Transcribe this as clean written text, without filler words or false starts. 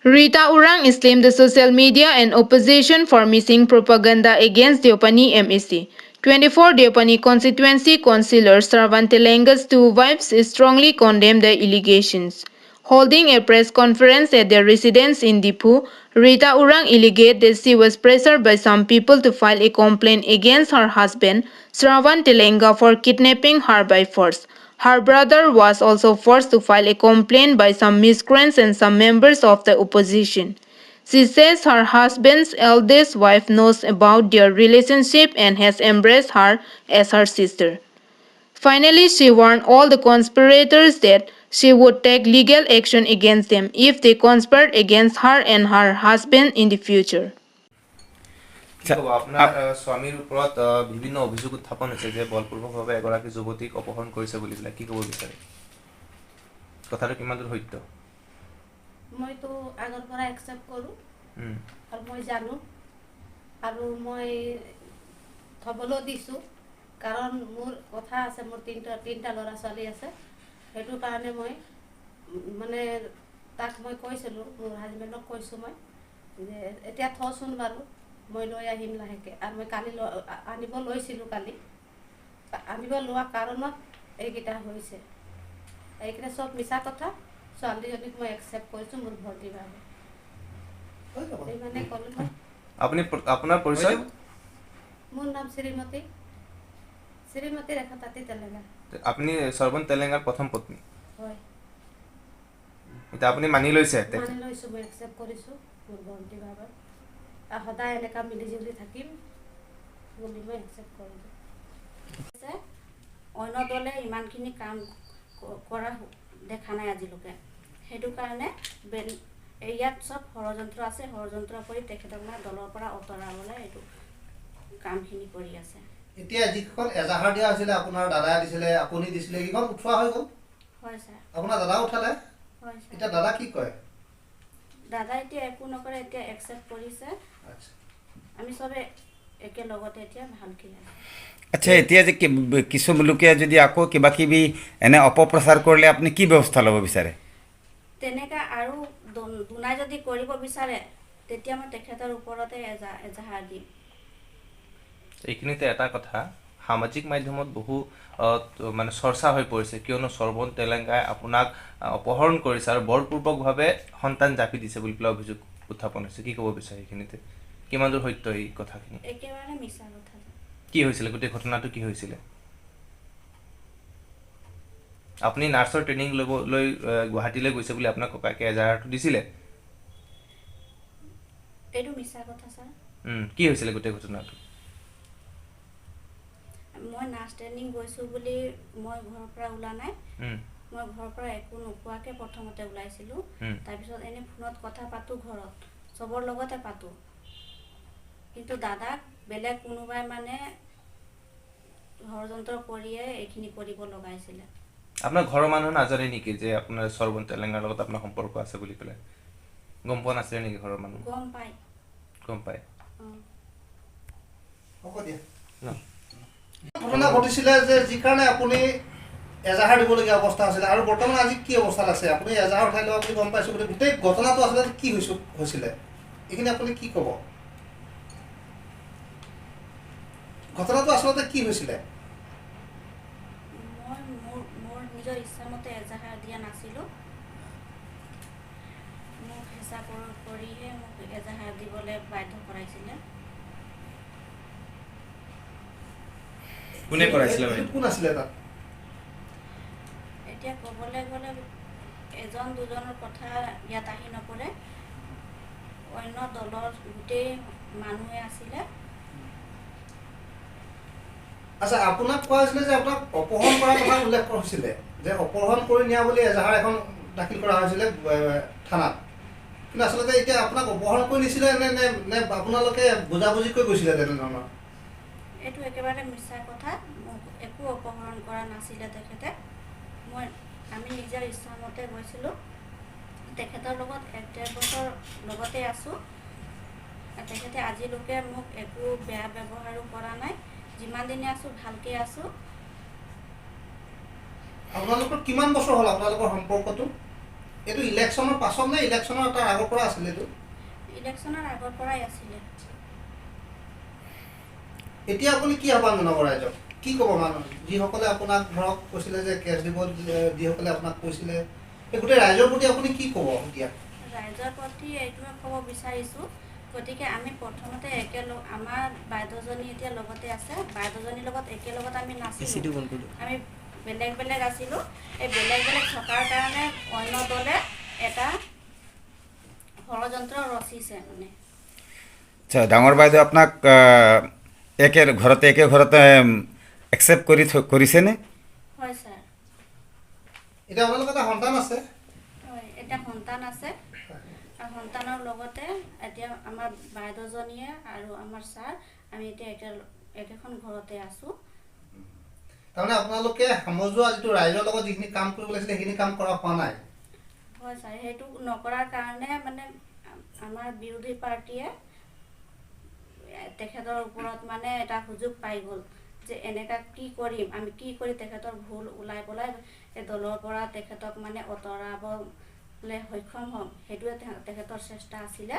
Rita Orang slammed the social media and opposition for missing propaganda against Deopani MAC. 24 Deopani constituency councillor Sravan Telenga's two wives strongly condemned the allegations. Holding a press conference at their residence in Diphu, Rita Orang alleged that she was pressured by some people to file a complaint against her husband, Sravan Telenga, for kidnapping her by force. Her brother was also forced to file a complaint by some miscreants and some members of the opposition. She says her husband's eldest wife knows about their relationship and has embraced her as her sister. Finally, she warned all the conspirators that she would take legal action against them if they conspired against her and her husband in the future. কি ক'ব আপোনাৰ স্বামীৰ ওপৰত বিভিন্ন অভিযোগ উত্থাপন হৈছে যে বলপূৰ্বকভাৱে এগৰাকী যুৱতীক অপহৰণ কৰিছে বুলি পেলাই, কি ক'ব বিচাৰে? কথাটো কিমান দূৰ সত্য? মইতো আগৰ পৰা একচেপ্ট কৰোঁ আৰু মই জানো আৰু মই থ'বলৈও দিছোঁ, কাৰণ মোৰ কথা আছে, মোৰ তিনিটা তিনিটা ল'ৰা ছোৱালী আছে। সেইটো কাৰণে মই মানে তাক মই কৈছিলোঁ, মোৰ হাজবেণ্ডক কৈছোঁ মই যে এতিয়া থচোন বাৰু, মই লৈ আহিম লাহেকৈ। আৰু মই কালি আনিব লৈছিলোঁ, কালি আনিব লোৱা কাৰণত এইকেইটা হৈছে। এইকেইটা চব মিছা কথা। ছোৱালীজনীক মই একচেপ্ট কৰিছোঁ মোৰ ভণ্টিৰ বাবে, ইমানে ক'লোঁ মই। আপুনি আপোনাৰ পৰিচয়? মোৰ নাম শ্ৰীমতী শ্ৰীমতী ৰেখা তাঁতী তেলেগা। আপুনি শ্ৰৱণ তেলেংগাৰ প্ৰথম পত্নী? হয়। এতিয়া আপুনি মানি লৈছে? মানি লৈছোঁ, মই একচেপ্ট কৰিছোঁ মোৰ ভণ্টিৰ বাবে আৰু সদায় এনেকুৱা মিলি জুলি থাকিম বুলি মই একচেপ্ট কৰিলোঁ। আছে। অন্য দলে ইমানখিনি কাম কৰা দেখা নাই আজিলৈকে। সেইটো কাৰণে ইয়াত চব ষড়যন্ত্ৰ আছে। ষড়যন্ত্ৰ কৰি তেখেতক মানে দলৰ পৰা আঁতৰাবলৈ এইটো কামখিনি কৰি আছে। এতিয়া যিখন এজাহাৰ দিয়া হৈছিলে, আপোনাৰ দাদাই দিছিলে, আপুনি দিছিলে, সেইখন উঠোৱা হৈ গ'ল? হয় ছাৰ। আপোনাৰ দাদাও উঠালে? হয় ছাৰ। এতিয়া দাদা কি কয়? দাদা এতিয়া একো নকৰে, এতিয়া একচেপ্ট কৰিছে। আমি চবে একেলগতে এতিয়া ভালকৈ আছোঁ। আচ্ছা, এতিয়া যে কিছু লোকে যদি আকৌ কিবা কিবি এনে অপপ্ৰচাৰ কৰিলে আপুনি কি ব্যৱস্থা ল'ব বিচাৰে? তেনেকা আৰু দুনাই যদি কৰিব বিচাৰে, তেতিয়া মই তেখেতৰ ওপৰতে এজাহাৰ দিম। এইখিনিতে এটা কথা, সামাজিক মাধ্যমত বহু মানে চৰ্চা হৈ পৰিছে, কিয়নো শ্ৰৱণ তেলেংগাই আপোনাক অপহৰণ কৰিছে আৰু বলপূৰ্বকভাৱে সন্তান জাপি দিছে বুলি পেলাই অভিযোগ উত্থাপন হৈছে। কি ক'ব বিচাৰে এইখিনিতে? কিমান দূৰ সত্য এই কথাখিনি? একেবাৰে মিছা কথা। কি হৈছিলে গোটেই ঘটনাটো? কি হৈছিলে? আপুনি নাৰ্ছৰ ট্ৰেইনিং ল'বলৈ গুৱাহাটীলৈ গৈছে বুলি আপোনাৰ ককায়েকে এজাহাৰটো দিছিলে। এইটো মিছা কথা ছাৰ। কি হৈছিলে গোটেই ঘটনাটো? মই নাৰ্ছ ট্ৰেইনিং গৈছোঁ বুলি মই ঘৰৰ পৰা ওলোৱা নাই। মই ঘৰৰ পৰা একো নোকোৱাকৈ প্ৰথমতে ওলাইছিলোঁ। তাৰপিছত এনেই ফোনত কথা পাতোঁ, ঘৰত চবৰ লগতে পাতোঁ, কিন্তু দাদাক বেলেগ কোনোবাই মানে ষড়যন্ত্ৰ কৰিয়ে এইখিনি কৰিব লগাইছিলে। আপোনাৰ ঘৰৰ মানুহ নাজানে নেকি যে আপোনাৰ শ্ৰৱণ তেলেংগাৰ লগত আপোনাৰ সম্পৰ্ক আছে বুলি পেলাই? গম পোৱা নাছিলে নেকি ঘৰৰ মানুহ? গম পায়। গম পায়। অঁ। হ'ব দিয়া। ন। ঘটনা ঘটিছিলে যে যি কাৰণে আপুনি এজাহাৰ দিবলগীয়া অৱস্থা আছিলে আৰু বৰ্তমান আজি কি অৱস্থাত আছে? আপুনি এজাহাৰ উঠাই লোৱা বুলি গম পাইছোঁ। গতিকে গোটেই ঘটনাটো আচলতে কি হৈছিলে, এইখিনি আপুনি কি ক'ব? ঘটনাটো আচলতে কি হৈছিলে? মই মোৰ মোৰ নিজৰ ইচ্ছামতে এজাহাৰ দিয়া নাছিলোঁ। মোক হেঁচা কৰিহে মোক এজাহাৰ দিবলৈ বাধ্য কৰাইছিলে। কোনে কৰাইছিলে বাইদেউ? কোন আছিলে তাত? এতিয়া ক'বলৈ গ'লে এজন দুজনৰ কথা ইয়াত আহি নপৰে। অন্য দলৰ গোটেই মানুহে আছিলে। আচ্ছা, আপোনাক কোৱা হৈছিলে যে আপোনাক অপহৰণ কৰাৰ কথা উল্লেখ হৈছিলে, যে অপহৰণ কৰি নিয়া বুলি এজাহাৰ এখন দাখিল কৰা হৈছিলে থানাত। কিন্তু আচলতে এতিয়া আপোনাক অপহৰণ কৰি নিছিলে নে নে নে আপোনালোকে বুজাবুজি কৰি গৈছিলে তেনেধৰণৰ? এইটো একেবাৰে মিছা কথা। মোক একো অপহৰণ কৰা নাছিলে তেখেতে। আমি নিজৰ ইচ্ছামতে গৈছিলোঁ। তেখেতৰ লগত 1-1.5 বছৰ লগতে আছোঁ। তেখেতে আজিলৈকে মোক একো বেয়া ব্যৱহাৰো কৰা নাই। যিমান দিনে আছোঁ ভালকৈ আছোঁ। আপোনালোকৰ কিমান বছৰ হ'ল আপোনালোকৰ সম্পৰ্কটো? এইটো ইলেকশ্যনৰ পাছত নে ইলেকশ্যনৰ তাৰ আগৰ পৰা আছিলে এইটো? ইলেকশ্যনৰ আগৰ পৰাই আছিলে। এতিয়া আপুনি কি আহ্বান জনাব ৰাইজক? কি ক'ব মানুহ যিসকলে আপোনাক ধৰক কৈছিলে যে কেছ দিব, যিসকলে আপোনাক কৈছিলে, এই গোটেই ৰাইজৰ প্ৰতি আপুনি কি ক'ব এতিয়া? ৰাইজৰ প্ৰতি এইটোৱে ক'ব বিচাৰিছোঁ, গতিকে আমি প্ৰথমতে একেলগ, আমাৰ বাইদেউজনী এতিয়া লগতে আছে, বাইদেউজনীৰ লগত একেলগত আমি নাছিলোঁ, আমি বেলেগ বেলেগ আছিলোঁ। এই বেলেগ বেলেগ থকাৰ কাৰণে অন্য দলে এটা ষড়যন্ত্ৰ ৰচিছে মানে। আচ্ছা, ডাঙৰ বাইদেউ আপোনাক একে ঘৰতে একচেপ্ট কৰি কৰিছেনে? হয় ছাৰ। এতিয়া আপোনালোকৰ এটা সন্তান আছে? হয়, এতিয়া সন্তান আছে, আৰু সন্তানৰ লগতে এতিয়া আমাৰ বাইদেউজনীয়ে আৰু আমাৰ ছাৰ, আমি এতিয়া একেখন ঘৰতে আছোঁ। তাৰমানে আপোনালোকে সমজুৱা যিটো ৰাইজৰ লগত যিখিনি কাম কৰিব লাগিছিলে সেইখিনি কাম কৰা হোৱা নাই? হয় ছাৰ, সেইটো নকৰাৰ কাৰণে মানে আমাৰ বিৰোধী পাৰ্টীয়ে তেখেতৰ ওপৰত মানে এটা সুযোগ পাই গ'ল যে এনেকুৱা কি কৰিম আমি, কি কৰি তেখেতৰ ভুল ওলাই পেলাই এই দলৰ পৰা তেখেতক মানে আঁতৰাবলৈ সক্ষম হ'ম, সেইটোৱে তেখেতৰ চেষ্টা আছিলে।